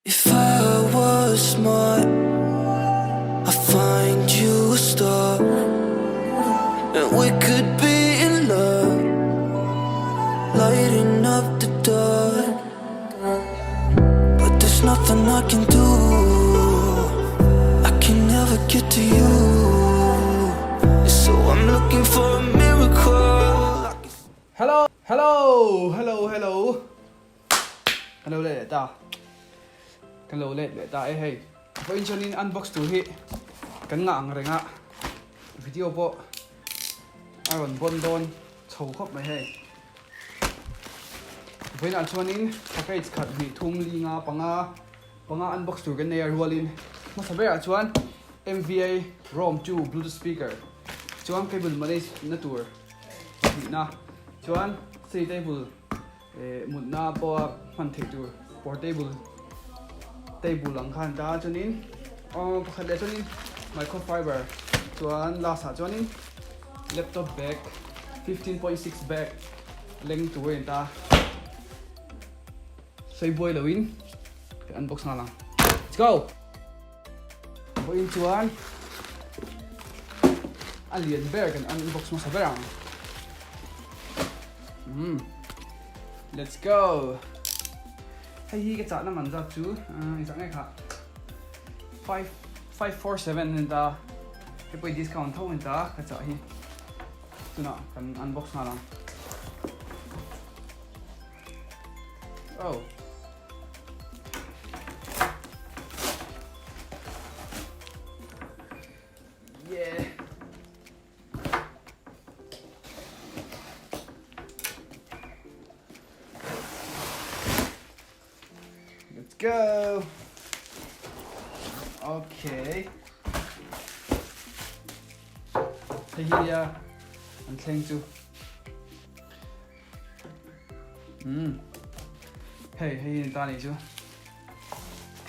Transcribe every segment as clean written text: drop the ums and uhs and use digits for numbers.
If I was smart, I'd find you a star, and we could be in love, lighting up the dark. But there's nothing I can do. I can never get to you. So I'm looking for a miracle. Hello hello hello hello Kan lo let leh ta Kan lo let leh ta e hei Vawiin chuanin unbox tur hi kan ngah ang reng a video pawh a rawn bawn dawn chho khawp mai hei Vawiinah chuanin package khat hnih thum li nga panga panga unbox tur kan nei a rualin hmasa berah chuan MVA Roam 2 Bluetooth speaker chuan cable manage na tur hnihna chuan study table Mutna pawha hman theih tur portable table ang khan ta chuanin aw pakhat leh chuanin microfiber chuan last ah chuanin laptop bag 15.6 bag leng tur a in ta sawi buai loin kan unbox nghal ang let's go vawiin chuan a lian ber kan unbox hmasa ber ang. Umm let's go hei hi ka chahna man zat chu i zah nge kha 5547 an ta hei pawh discount tho an ta ka chah hi tunah kan unbox nghal ang oh yeah Let's go. Okay. Hei hi nia an thleng chu. Mm. Hei hei hi ta ni chu.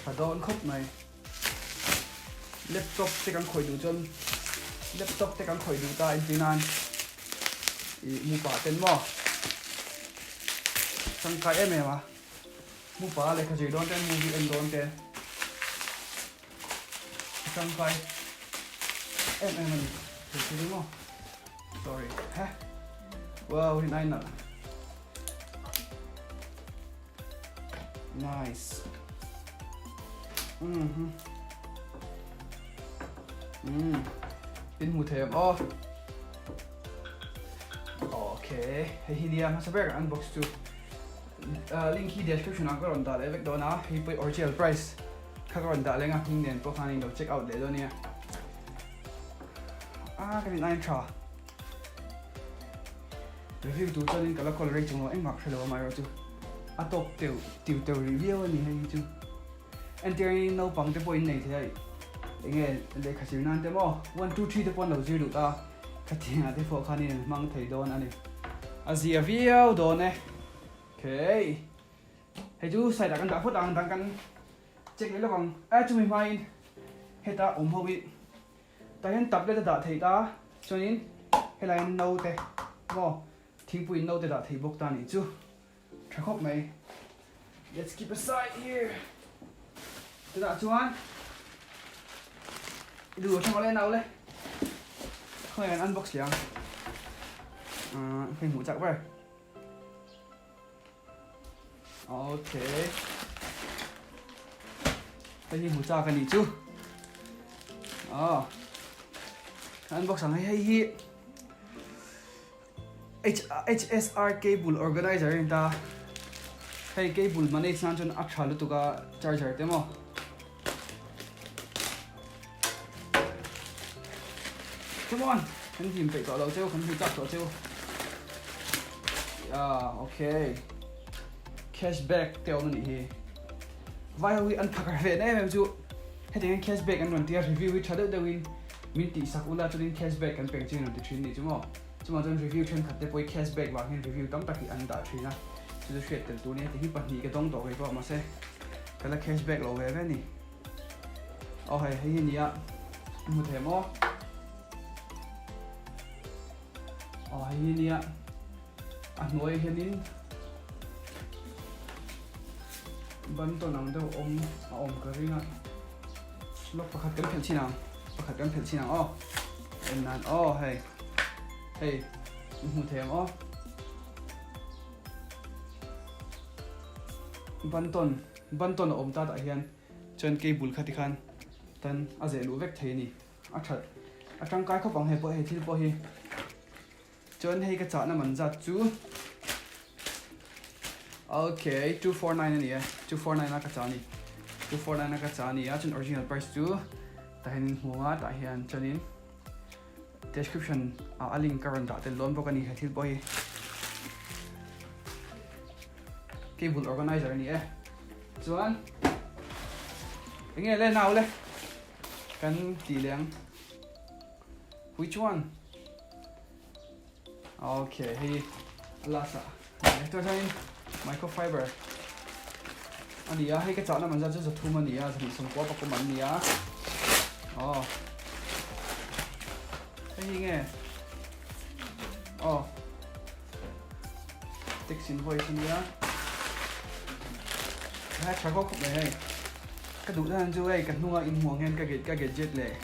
Tha dawn khawp mai. Laptop te kan khawih duh chuan laptop te kan khawih duh ta entir nan ih mu pah ten maw tangkai em em a mu pah a lehkha zir dawn te movie en dawn te a tangkai em em a ni thei thei hi maw sorry ha wow hin ai nalh Nice. Mhm. Mm. In hmu thei ang aw. Okay, hei hi nia hmasa ber kan unbox chu. Link hi description ah ka rawn dah leh vek dawn a, hei pawh original price kha ka rawn dah leng a, hming nen pawh khan in lo check out leh dawn nia. Ah, kan in ain tha. Review tur chuanin ka la call rei chung lo engmah ka hrelo amaherawh chu a tawk teuh tiu teuh rih viau a ni hei hi chu entirni naupang te pawh in nei thei a enge lehkha zir nan te maw 1 2 3 te pawh an lo zir duh ta khatiang ah te pawh khanin an hmang thei dawn a ni a zia viau dawn e okay hei chu side ah kan dah phawt ang dang kan check leh lawk ang a chumi hmain heta awm ho hi Tah hian tablet a dah theih ta, chuanin helai hian naute maw thingpuiin naute dah thei bawk ta nih chu tha khawp mai. Let's keep aside here. Tunah chuan i duh tha mawle nau le. Khawngaih kan unbox leh ang. Hei hmuh chak ber. Okay. Hei hi hmu chak a nih chu. Oh. Kan unbox ang hei hei hi HSR cable organizer in ta. Hei cable manage nan chuan a tha lutuk a charger te maw. Come on, kan hlim peih tawh lo cheu, kan hmu chak tawh cheu. Yeah, okay. Cashback te awm anih hi. Vai ho hi an phakar ve na em em chu. Hetiang hian cashback an rawn ti a, review hi tha deuh deuhin min tih sak ula chuanin cashback kan peng chin rawn ti thin nih chu maw. Chuvang chuan review thenkhat te pawh hi cashback vang hian review tam tak hi an dah thin a, chu chu hriat tel tur nia ti hi pahnih ka dawng tawh kei pawh mahse ka la cashback lo ve ve a ni. Aw hei hei hi nia i hmu thei maw? Aw hei hi nia a hnuai hianin Ban tawn ang deuh awm a awm ka ring a. Lawk pakhat kan phelh chin ang, pakhat kan phelh chin ang aw. En nan aw hei, hei in hmu thei ang aw. Ban tawn, ban tawn a awm ta tah hian chuan cable kha tikhan tan a zeh luh vek thei a ni. A that a tangkai khawp ang hei pawh hei thil pawh hi. Chuan hei ka chahna man zat chu Okay, 249 a ni e. 249 a ka chah a ni. 249 a ka chah a ni a, chuan original price chu tah hian in hmu a, tah hian chuanin description ah a link ka rawn dah tel dawn bawk a ni he thil pawh hi. Cable organizer a ni e. Chuan enge le nau le kan ti leh ang. Which one? Okay, hei last ah. Hetah hianin microfiber a ni a, hei ka chahna man zat chu zathum a ni a, zahnih sawmkua pakawm an ni a. Oh. Hei hi nge? Oh. Text invoice a nia. Hei tha khawp khawp mai hei. Ka duh dan chu hei ka hnunga inhmuh ang hian ka ka gadget leh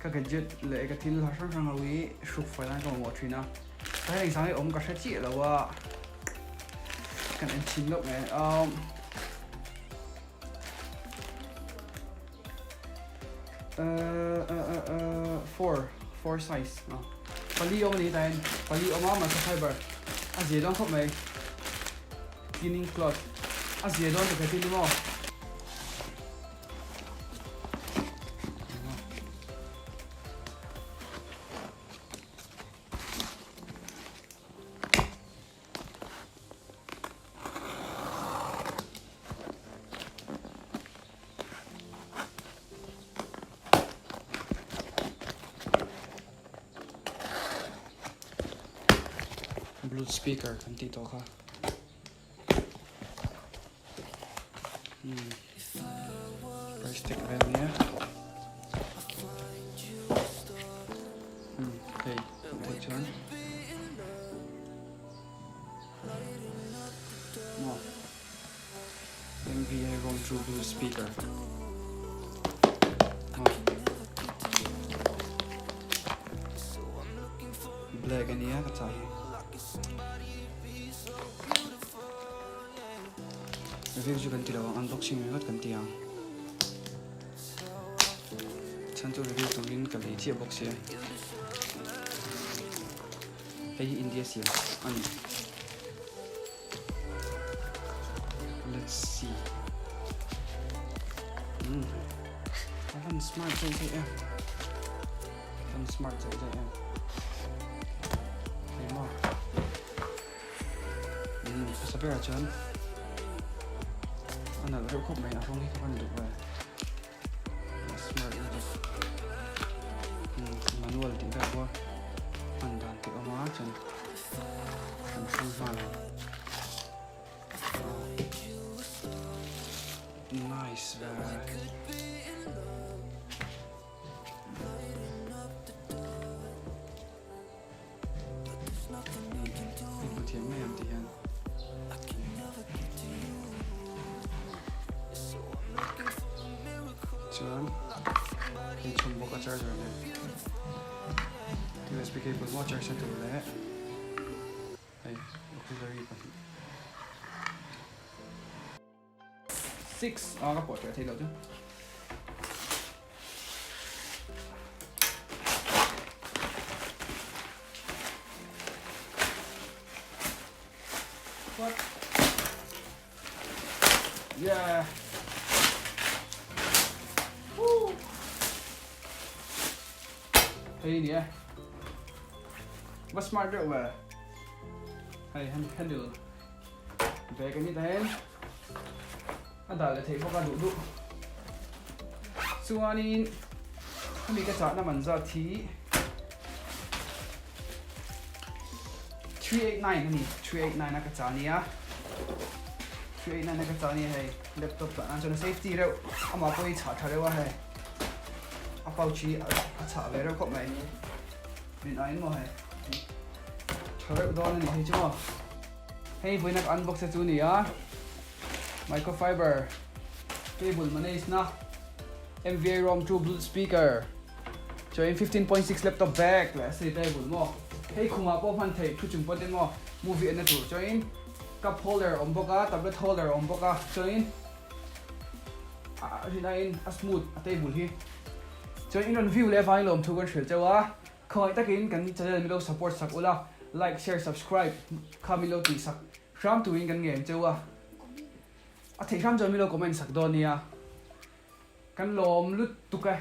ka gadget leh ka thil hrang hrang ho hi hruk fai nan ka mamawh thin a. Ka hei engzang hi awm ka hre chiah lo a. Kan en chhin loh mai. Um, uh, uh, uh, uh, four, four size. Uh. Pali awm a ni tain, pali awm a microfiber. A zia dawn khawp mai. Cleaning cloth. A zia dawn ta thil maw. Bluetooth speaker kan tih tawh kha price tag vel ania hei hmuh chuan. Maw MVA Roam True Blue Speaker Maw Black ania ka chah hi Review chu kan ti lo ang unboxing ringawt kan ti ang Chhan chu review turin ka lei chiah bawk sia. Hei hi India siam a ni. Let's see. Hmm. A van smart zai zai em. Van smart zai zai em. Hei maw. Hmm, hmasa berah chuan a nalh reuh khawp mai a rawng hi ka van duh ve. Smart lutuk manual tih vel pawh hman dan te awm a chuan kan hrang nghal ang nice ve Hei hmu thiam mai ang tih hian chuan hei chhun bawk a charger nen USB cable maw charge na tur leh hei auxiliary pahnih 6 a ka pawh ṭeh thei lo chu. What? Yeah. Woo. Hei ni e. Va smart reuh ve. Hei handle Bag a ni ta hian a dah leh theih bawk a duh duh. Chuanin hemi ka chahna man zat hi 389 a ni 389 a ka chah a nia 389 a ka chah a nia hei laptop dah nan chuan a safety reuh amah pawh hi chhah tha reuh a hei a pouch hi a chhah ve reuh khawp mai min aiin maw hei tha reuh dawn a ni hei chu maw. Hei vawiin a ka unbox te chu a ni a. Microfiber cable manage na MVA ROM 2 Bluetooth speaker chuan 15.6 laptop bag leh study table maw hei khumah pawh hman theih thu chung pawh te maw movie enna tur chuan cup holder a awm bawk a tablet holder a awm bawk a chuan a rin aiin a smooth a table hi chuan in rawn view leh avangin lawmthu kan hrilh chauh a khawngaih takin kan channel min lo support sak ula like share subscribe kha min lo tih sak Hram turin kan ngen cheu a, a theih hram chuan min lo comment sak dawn nia. Kan lawm lutuk e.